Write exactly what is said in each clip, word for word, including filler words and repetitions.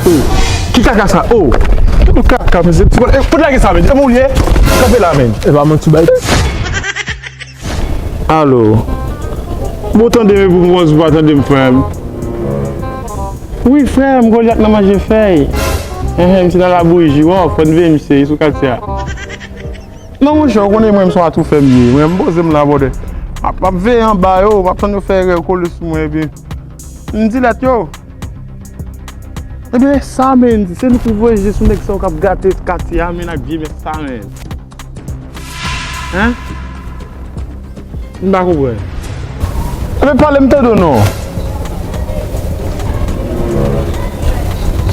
Oh, ki kaka sa? Oh, ki bout kaka, mesye? Ti bòl, eh, fout lage sa, men. Depi w ye, kanpe la, men. E pa manti bay. Alo. Bon, tande m pou m konn si w pa tande m, frè m. Wi, frè m, Golyat nan manje fèy. Enhen, misye nan labouyi, wi, fò n veye misye, li sou katye a. Non, monchè, ou konnen mwen, m se yon atoufè m ye. Mwen, m poze m la, brother. M ap, m ap veye anba yo, m ap tann yo fè erè, yo kole sou mwen, epi m di lèt yo. Ebyen, sa, men, se nou pou voye je sou nèg sa yo k ap gate katye a, men, ak vye mès sa, men. Hein? M pa konprann. Ebyen, pale m tande w non.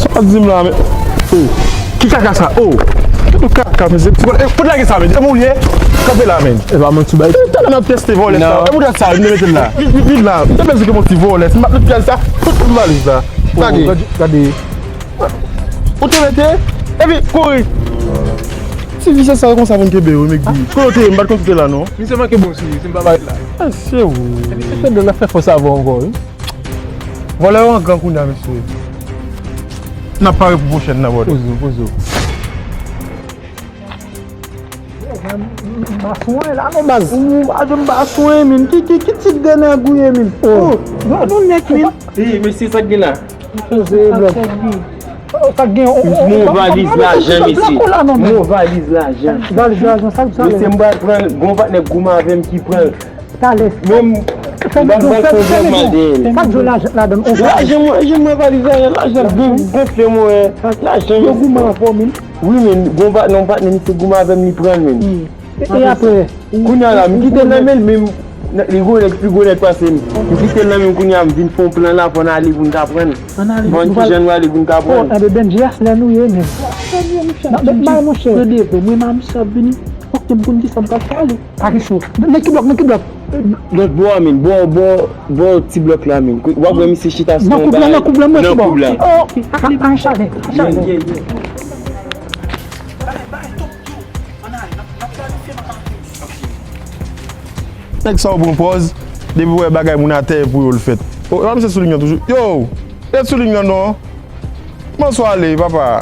Sa w ap di m la, men? Oh, ki kaka sa? Oh, ki bout kaka, mesye? Ti bòl, eh, fout lage sa, men. Depi w ye, kanpe la, men. E pa manti bay. Talè n ap teste vòlè sa. E bout sa, nou mete l la. Vin, vin, vin la. M te panse ke yon ti vòlè. Si m ap met pyè sa, tout valiz la. Lage. Gade, gade. Ou te rete, epi kouri. Ti visye sa yo konsa pou n kenbe yo, Mekbi. Kote w te ye, m pa t konn kote la, non. Misye manke bon sou li, si m pa parèt la. Ah, se ou. Epi se fè de la fè fòs avè w ankò, wi. Vòlè yo an gang kounye a, mesye. N ap pare pou pwochèn nan, brother. Poze w, poze w. M pa swen la non, baz. Ou pa janm pa swen, min. Ki, ki, ki tip de nèg ou ye, min? Oh, non, non, nèg, min. Ey, mesye, sa k gen la? Poze blòk. Oh, sa k gen, oh, oh, oh, yon valiz lajan, mesye. Yon valiz lajan. Valiz lajan, sa k gen? Mesye, m pral pran l. Gon patnè goumen avè m ki pran l. Talè. Menm, m pa, m pa fè yon gwo mande. Sa k gen lajan ladan l? Lajan mwen, lajan mwen, valiz lajan, lajan gonfle mwen. Lajan, yo goumen avè w, min. Wi, men, gon pa, non, patnè misye goumen avè m, li pran l, men. E, e apre? Kounye a la, m kite l nan men l, men m, li gwo nèg, pi gwo nèg pase m. M kite l nan men m, kounye a, m vin fè yon plan la, pou n ale, pou n ka pran l. Ann ale, nou pral. Bon, ki jan nou ale pou n ka pran l? Oh, enben, Benji, a lè nou ye, men. N ap met bay, monchè. Tande, mwen, m a misye ap vini. Fòk ke m konn kisa m pral pale. Pa gen cho. Nan ki blòk, nan ki blòk? Lòt bò a, men. Bò, bò, bò ti blòk la, men. W ap wè misye chita sou yon bagay. Nan koub la, nan koub la, mwen, se bon. Nan koub la. Oh, ok. Pa, pa, pa, chalè, chalè. Yeah, yeah, yeah. Nèg sa yo pran pòz, depi w wè bagay moun atè, e pou yo l fèt. O, e pa misye sou liy nan toujou? Yo, ret sou liy nan non. Bonswa ale, papa.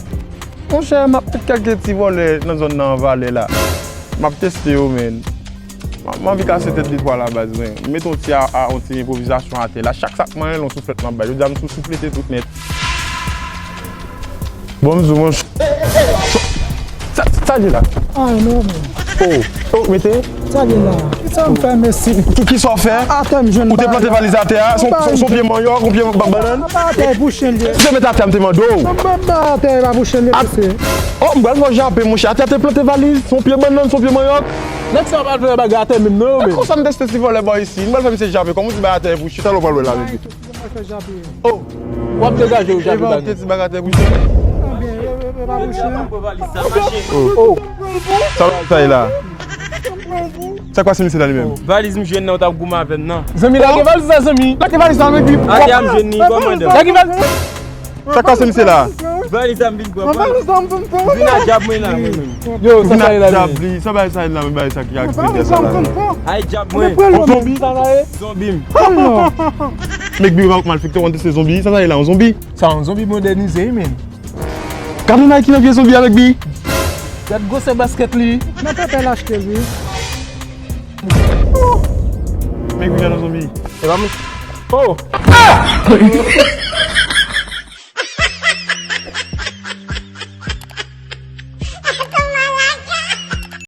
Monchè, m ap met kèk ti vòlè nan zòn nan an valè la. M ap teste yo, men. M, m anvi kase tèt de twa la, baz, men. M mete yon ti a, a, yon ti enpwovizasyon atè la. Chak sa k manyen l, yon souflèt m ap bay. Jodi a, m sou souflete tout nèt. Bon, m di w, monchè. Sa, sa l ye la? Ay, non, men. Oh, oh, mete. Sa l ye la? Kisa m fè, mesye? Ki, kisa w fè? Atè m jwenn. Ou te plante valiz atè a? Se yon, se yon pye manyòk, yon pye ba-, bannann? Anba atè pou chen l ye. Ou te met atè a, m te mande w. Anba atè a, e pa pou chen l ye, mesye. Oh, m pral fè w jape, monchè. Atè a te plante valiz, se yon pye bannann, se yon pye manyòk. Nèg sa yo pa t fè bagay atè menm non, yo menm. Konsa m teste ti vòlè bò isi. M pral fè misye jape. Kòman w di bay atè pou chen? Talè w pral wè la, men. Oh. W ap degaje w, jape bagay. Epa, ti bagay atè pou chen. Oh. Sa w sa ye la? Sa k pase misye la li menm? Valiz m jwenn nan, w t ap goumen avè m nan. Zanmi, lage valiz la, zanmi. Lage valiz la, men pi. Atè a m jwenn li, kòmandan. Lage valiz. Sa k pase misye la? Valiz la m vin pran. Valiz la m vin pran. Vin a djab mwen la, mwen menm. Yo, sa sa ye la, men? Sa bay sa ye la, men bay sa ki ak vide sa la. Ay djab mwen. Yon zonbi sa sa ye? Zonbi m. Mekbi, ou pa malfektè, ou konn se zonbi. Sa sa ye la, yon zonbi? Sa yon zonbi modènize, wi, men. Gade Nike nan pye zonbi a, Mekbi. Gad gwosè baskèt li. Nan pèpè l achte l, wi. Mekbi, gade yon zonbi. E pa mwen. Oh!